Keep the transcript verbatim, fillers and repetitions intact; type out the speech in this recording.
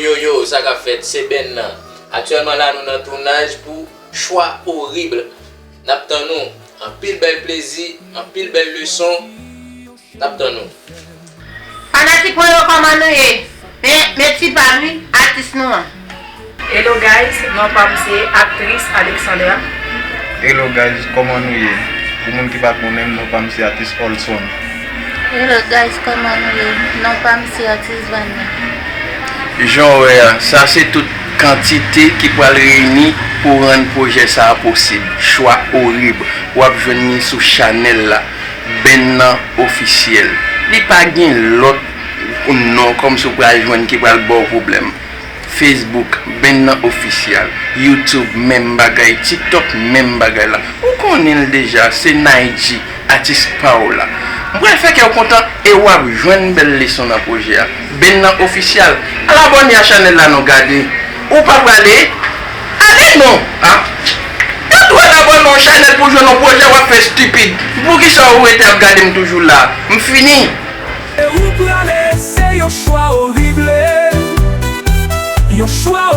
Yo, yo, sa k ap fèt? Se Ben nan. Aktyèlman la, nou nan tounaj pou Chwa Orib. N ap tann nou. Anpil bèl plezi, anpil bèl leson. N ap tann nou. Fanatik mwen yo, kòman nou ye? Men, men ti pa m wi, atis nou an. Hello guys, non pa m se aktris Alexandra. Hello guys, kòman nou ye? Pou moun ki pa konnen m, non pa m se atis Olson. Hello guys, kòman nou ye? Non pa m se atis Vania. Jan w wè a, sa se tout kantite ki pral reyini pou rann pwojè sa a posib. Chwa Orib, w ap jwenn li sou chanèl la, Ben nan Ofisyèl. Li pa gen lòt non kòmsi w pral jwenn ki pral ba w pwoblèm. Facebook, Ben nan Ofisyèl. YouTube, menm bagay. TikTok, menm bagay la. Ou konnen l deja, se Nayji, atis pa w la. M pral fè kè w kontan e w ap jwenn bèl leson nan pwojè a. Ben nan Ofisyèl. Al abòne a chanèl la non, gade. Ou pa prale? Ale non, a. Tann twò al abòne yon chanèl pou jwenn yon pwojè w ap fè estipid. Poukisa ou rete ap gade m toujou la? M fini. E ou prale, se yon chwa orib. Yon chwa